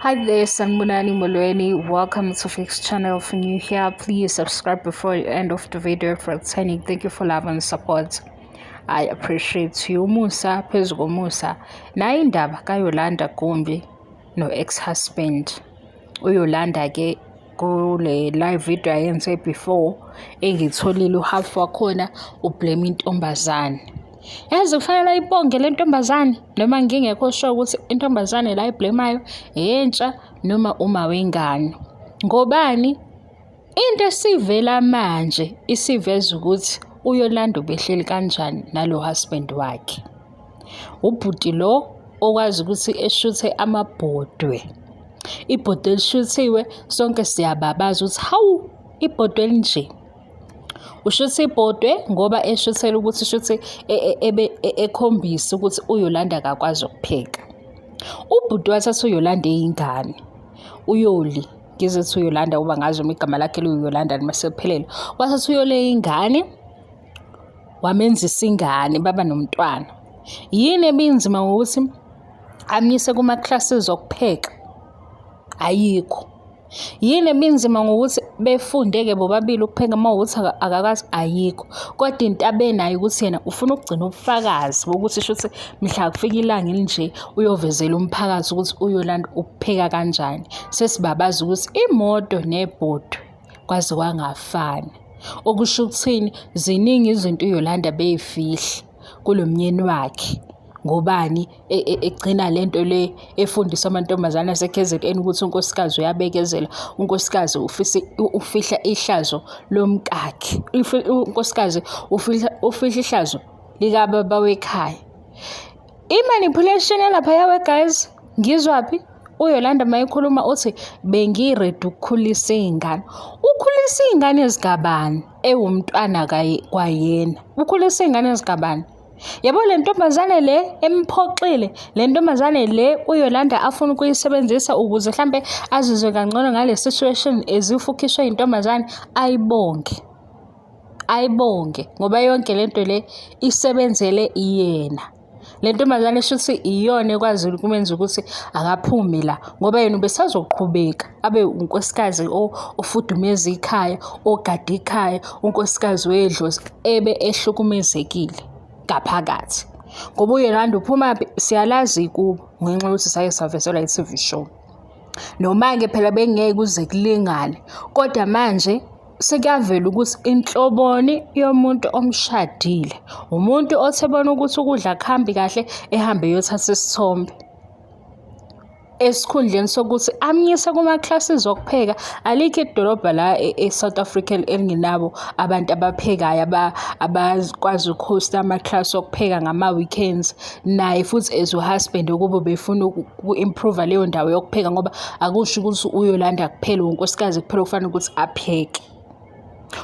Hi there, Sanibonani Molweni. Welcome to Fix Channel. If you're new here, please subscribe before the end of the video for attending. Thank you for love and support. I appreciate you. Musa phezu komusa. Nayi indaba kaYolanda Gumbi no-ex-husband. UYolanda ke kule live video ayenze before engitholile uhalf wakhona ublame intombazane. Yazi kufanele ayibonge le ntombazane noma ngingekho sure ukuthi intombazane la ayiblemayo eyentsha noma uma wengane. Ngobani? Into esivela manje isiveza ukuthi uYolanda ubehleli kanjani nalo husband wakhe. Ubhuti lo okwazi ukuthi eshuthe amabhodwe. Ibhodwe elishuthiwe sonke siyababaza ukuthi hawu, ibhodwe elinje. Ushutha ibhodwe ngoba eshuthela ukuthi shuthi e, e, ebe e, ekhombisa ukuthi uYolanda akakwazi ukupheka. Ubhuti wathatha uYolanda eyingane. UYoli ngizothi uYolanda uba ngazi uma igama lakhe liwuYolanda noma sekuphelele. Wathatha uYoli eyingane wamenzisa ingane baba nomntwana. Yini ebinzima ngokuthi amyise kuma-classes okupheka? Ayikho. Yini ebinzima ngokuthi befunde-ke bobabili ukupheka uma kuwukuthi akakazi? Ayikho. Kodwa into abenayo ukuthi yena ufuna ukugcina ubufakazi bokuthi shuthi mhla kufika ilanga elinje uyovezela umphakathi ukuthi uYolanda upheka kanjani. Sesibabaza ukuthi imoto nebhodwe kwaze kwangafani. Okusho ukuthini? Ziningi izinto uYolanda beyifihla kulo myeni wakhe. Ngobani e, e, egcina le nto le efundisa amantombazane ase-KZN ukuthi unkosikazi uyabekezela, unkosikazi ufisa ufihla ihlazo lomkakhe, unkosikazi ufihla ufihla ihlazo likababa wekhaya. I-manipulation yalaphaya we guys, ngizwaphi? UYolanda uma ekhuluma uthi bengiredi ukukhulisa iy'ngane. Ukhulisa iy'ngane zikabani ewumntwana kwayena? Ukhulisa iy'ngane zikabani? Yabo le ntombazane le emphoxile, le ntombazane le uYolanda afuna ukuyisebenzisa ukuze mhlampe azizwe kangcono ngale situation as if ukhishwe intombazane, ayibonge. Ayibonge ngoba yonke le nto le isebenzele yena. Le ntombazane shuthi iyona ekwazile ukumenza ukuthi akaphume la ngoba yena ubesazoqhubeka abe unkosikazi ofudumeza ikhaya, ogada ikhaya, unkosikazi wedlozi ebe ehlukumezekile ngaphakathi. Ngoba uYolanda uphumaphi? Siyalazi ikubo ngenxa yokuthi sake savezelwa i-TV show. Noma-ke phela bengeke kuze kulingane kodwa manje sekuyavela ukuthi inhloboni yomuntu omshadile umuntu othe bona ukuthi ukudla akuhambi kahle ehambe eyothatha isithombe esikhundleni sokuthi amyise kuma-classes okupheka. Alikho idolobha la e-South Africa elingenabo abantu abaphekayo abakwazi ukuhosta ama-class okupheka ngama-weekends. Naye futhi as u-husband ukuba ubefuna uku-improve-a leyo ndawo yokupheka ngoba akusho ukuthi uYolanda kuphela unkosikazi kuphela okufanele ukuthi apheke.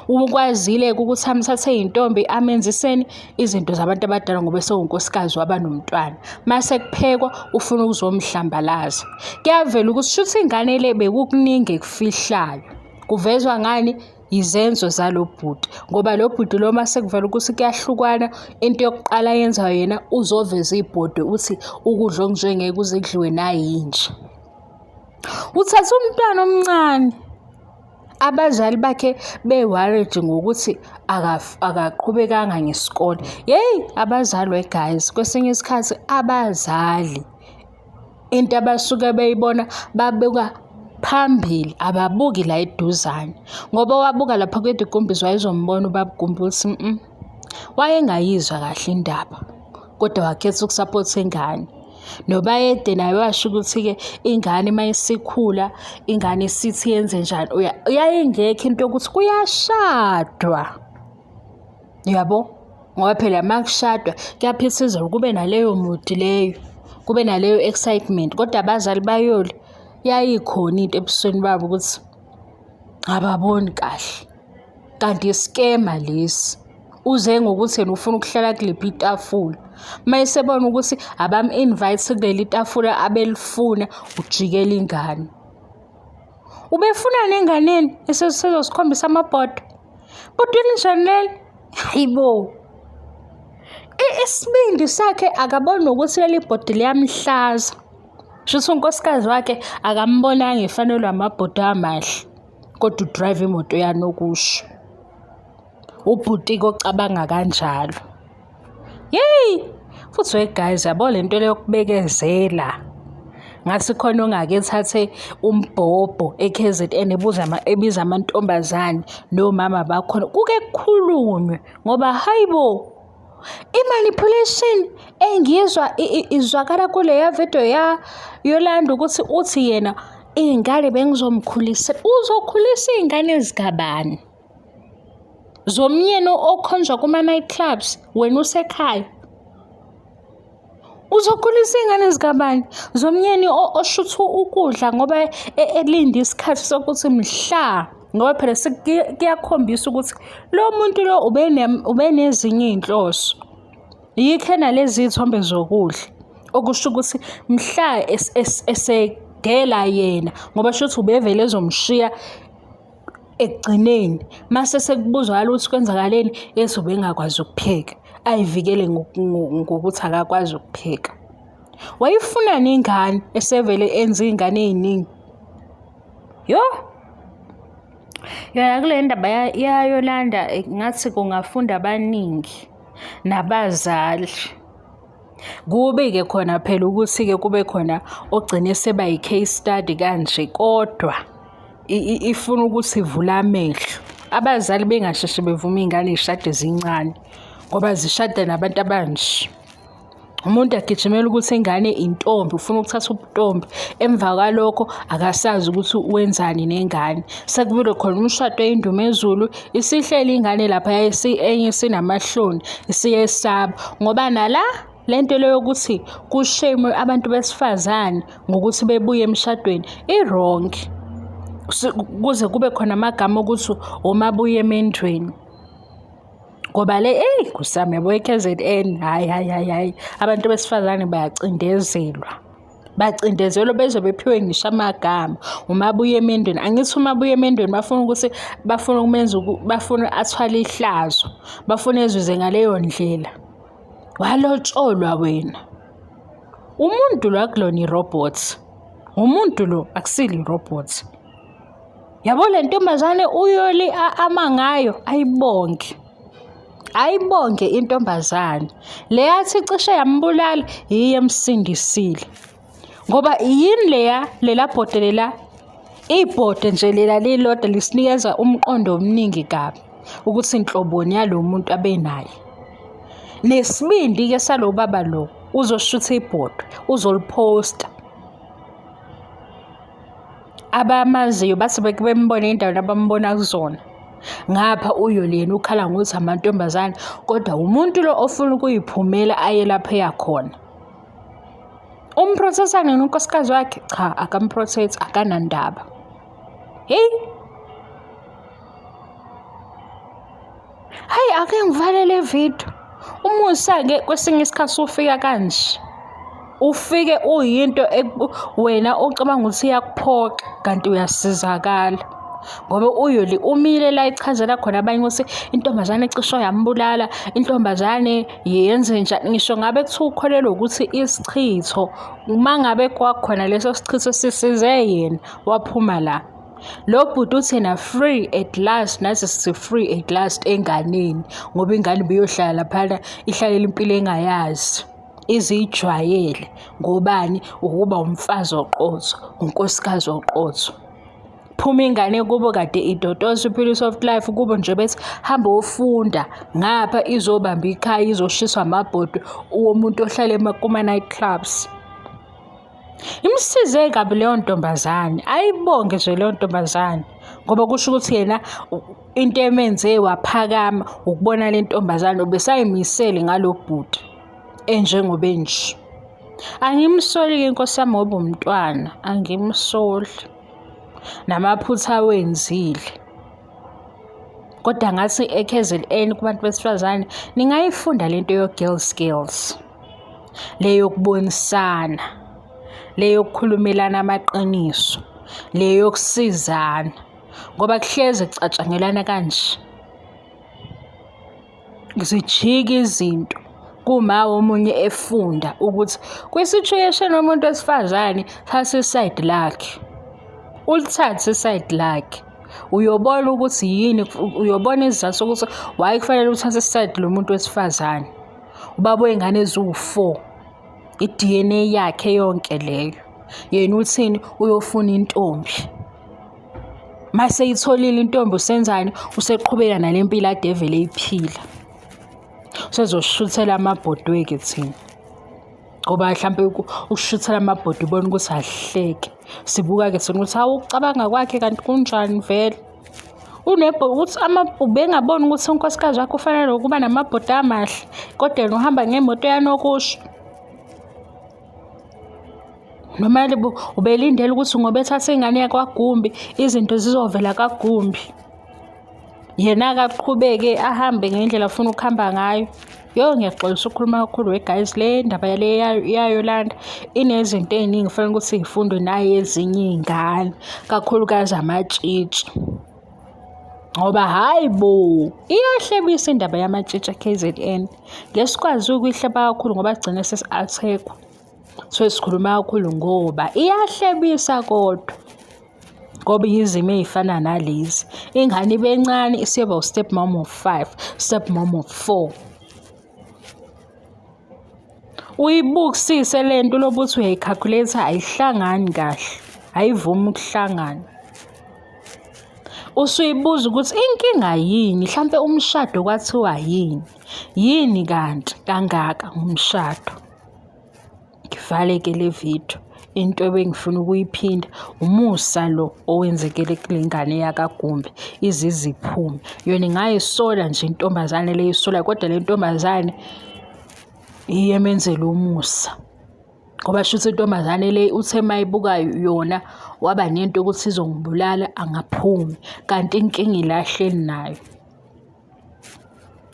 Ukwazile-ke ukuthi amthathe iy'ntombi amenziseni izinto zabantu abadala ngoba esewunkosikazi waba nomntwana. Mase kuphekwa ufuna ukuzomhlambalaza. Kuyavela ukuthi shuthi ingane le bekukuningi ekufihlayo. Kuvezwa ngani? Yizenzo zalo bhuti ngoba lo bhuti lo mase kuvela ukuthi kuyahlukwana into yokuqala ayenzayo yena uzoveza ibhodwe uthi ukudla okunjengeke kuze kudliwe nayinja. Uthatha umntwana omncane abazali bakhe be-worried ngokuthi akaqhubekanga ngesikole. Yeyi, abazali we guys, kwesinye isikhathi abazali into abasuke beyibona babuka phambili, ababuki la eduzane ngoba wabuka lapha ku-Eddie wayezombona ubaba Gumbi ukuthi wayengayizwa kahle indaba kodwa wakhetha ukusapotha ingane. NoBayede naye washo ukuthi-ke ingane uma isikhula ingane isithi yenze njani yayingekho into yokuthi kuyashadwa yabo ngoba phela uma kushadwa kuyaphithizela kube naleyo mudi leyo kube naleyo excitement kodwa abazali bayoli yayikhona into ebusweni babo ukuthi ababoni kahle kanti iskema lesi. Uze ngokuthi yena ufuna ukuhlala kuliphi itafula. Uma esebona ukuthi abam-invite kuleli tafula abelifuna, ujikela ingane. Ubefunani enganeni esezosikhombisa amabhodwe? Bhodwe elinjani leli? Hayi bo. Isibindi sakhe akaboni nokuthi leli bhodi liyamhlaza. Shuthi unkosikazi wakhe akambonanga efanelwe amabhodo amahle kodwa udrayiva imoto yanokusho. Ubhuti-ke ocabanga kanjalo. Yeyi! Futhi we guys yabo le nto le yokubekezela. Ngathi khona ongake ethathe umbhobho e-K_Z_N ebuza ebiza amantombazane nomama bakhona kuke kukhulunywe ngoba hhayi bo. I-manipulation engiyizwa izwakala kuleya video ya Yolanda ukuthi uthi yena iy'ngane bengizomkhulisa uzokhulisa iy'ngane zikabani zomyeni okhonjwa kuma-night clubs wena usekhaya. Uzokhulisa iy'ngane zikabani? Zomnyeni oshutha ukudla ngoba elinde isikhathi sokuthi mhla ngoba phela kuyakhombisa ukuthi lo muntu lo ubenezinye iy'nhloso. Yikho enalezi iy'thombe zokudla okusho ukuthi mhla esedela yena ngoba shuthi ubevele ezomshiya ekugcineni mase sekubuzakala ukuthi kwenzakaleni ethi ubengakwazi ukupheka ayivikele ngokuthi akakwazi ukupheka. Wayefunani ingane esevele enze iy'ngane ey'ningi? Yo! Yona kule ndaba yaYolanda ngathi kungafunda abaningi nabazali. Kubi-ke khona phela ukuthi-ke kube khona ogcine seba yi-case study kanje kodwa ifuna ukuthi ivule amehlo. Abazali bengasheshi bevume iy'ngane y'shade zincane ngoba zishada nabantu abanje. Umuntu agijimela ukuthi ingane intombi ufuna ukuthatha ubuntombi emva kwalokho akasazi ukuthi wenzani nengane. Sekubile khona umshado eyindumezulu isihleli ingane lapha enye isinamahloni isiyesaba ngoba nala le nto le yokuthi kushemwe abantu besifazane ngokuthi bebuye emshadweni i-wrong. Kuze kube khona amagama okuthi omabuya emendweni. Ngoba le eyi Nkosi yami yabo e-K_Z_N hhayi hhayi hhayi hhayi abantu besifazane bayacindezelwa. Bacindezelwa beze bephiwe ngisho amagama umabuya emendweni. Angithi umabuya emendweni bafuna ukuthi bafuna ukumenza bafuna athwale ihlazo, bafuna ezuze ngaleyo ndlela. Walotsholwa wena. Umuntu lo akulona i-robot. Umuntu lo akusilo i-robot. Yabo le ntombazane uYoli ama ngayo ayibonge. Ayibonge intombazane. Le yathi cishe yambulala yiyo emsindisile. Ngoba yini leya lela bhode lela ibhode nje lela lilodwa lisinikeza umqondo omningi kabi ukuthi inhloboni yalo muntu abenaye. Nesibindi-ke salo baba lo uzoshutha ibhodwe uzoliphosta. Abamaziyo bathi beke bembone endaweni abambona kuzona. Ngapha uYoli yena ukhala ngokuthi amantombazane kodwa umuntu lo ofuna ukuyiphumela aye lapho eya khona. Umprothetha nini unkosikazi wakhe? Cha, akamprothethi, akanandaba. Heyi! Hayi ake ngivale le video. Umusa-ke kwesinye isikhathi ufika kanje. Ufike uyinto wena ocabanga ukuthi iyakuphoxa kanti uyasizakala. Ngoba uYoli umile la echazela khona abanye ukuthi intombazane cishe yambulala, intombazane yenze njani. Ngisho ngabe kuthiwa ukholelwa ukuthi isichitho, uma ngabe kwakhona leso sichitho sisize yena waphuma la. Lo bhuti uthi yena free at last, nathi sithi free at last enganeni ngoba ingane ibiyohlala laphana ihlalele impilo engayazi izijwayele ngobani ukuba umfazi oqotho, unkosikazi oqotho. Phuma ingane kubo kade idodosa iphila i-soft life kubo nje bethi hamba ofunda ngapha izobamba ikhaya izoshiswa amabhodwe womuntu ohlala kuma-night clubs. Imsize kabi leyo ntombazane, ayibonge nje leyo ntombazane ngoba kusho ukuthi yena into emenze waphakama ukubona le ntombazane ubesayimisele ngalo bhuti enjengoba enje. Angimsoli-ke inkosi yami ngoba umntwana, angimsoli namaphutha awenzile. Kodwa ngathi e-K_Z_N kubantu besifazane ningayifunda le nto yo-girl skills. Le yokubonisana, le yokukhulumelana amaqiniso, le yokusizana ngoba kuhlezi kucatshangelwana kanje. Zijike izinto. Kuma omunye efunda ukuthi kwi-situation yomuntu wesifazane thatha i-side lakhe. Ulithathe i-side lakhe. Uyobona ukuthi yini, uyobona isizathu sokuthi why kufanele uthathe i-side lomuntu wesifazane. Ubaba wey'ngane eziwu-4. I-DNA yakhe yonke leyo. Yena uthini? Uyofuna intombi. Mase eyitholile intombi usenzani? Useqhubeka nale mpilo ade evele eyiphila. Usezoshuthela amabhodwe-ke thina. Ngoba hlampe ukushuthela amabhodwe ubona ukuthi ahleke. Sibuka-ke thina ukuthi hawu ukucabanga kwakhe kanti kunjani vele. Ukuthi ubengaboni ukuthi unkosikazi wakhe ufanele ukuba namabhodwe amahle, kodwa yena uhamba ngemoto yanokusho. Noma ubelindele ukuthi ngoba ethathe ingane yakwaGumbi izinto zizovela kaGumbi. Yena akaqhubeke ahambe ngendlela afuna ukuhamba ngayo. Yo, ngiyaxolisa ukukhuluma kakhulu we guys, le ndaba yale yaYolanda inezinto ey'ningi kufanele ukuthi y'fundwe naye ezinye iy'ngane, kakhulukazi amatshitshi. Ngoba hhayi bo, iyahlebisa indaba yamatshitshi e-K_Z_N. Ngeke sikwazi ukuyihleba kakhulu ngoba sigcine sesi-attack-wa. So sikhuluma kakhulu ngoba iyahlebisa kodwa. Ngoba izimo ey'fana nalezi. Ingane ibe ncane isiyoba u-step mom of 5, step mom of 4. Uyibukisise le nto lobuthi uyayi-calculate ayihlangani kahle, ayivumi ukuhlangana. Usuyibuza ukuthi inkinga yini, hlampe umshado kwathiwa yini? Yini kanti kangaka ngomshado? Ngivale-ke le video. Into ebengifuna ukuyiphinda umusa lo owenzekele kule ngane yakaGumbi izize iphume. Yona ingayisola nje intombazane le isolayo, kodwa le ntombazane iyemenzela umusa. Ngoba shuthi intombazane le uthe mayibuka yona waba nento yokuthi izongibulala angaphumi, kanti inkinga ila ahleli nayo.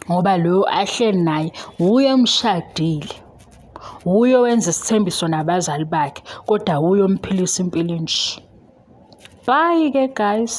Ngoba lo ahleli naye wuye omshadile, wuye owenza isithembiso nabazali bakhe, kodwa wuye omphilisa impilo enje. Bye-ke guys.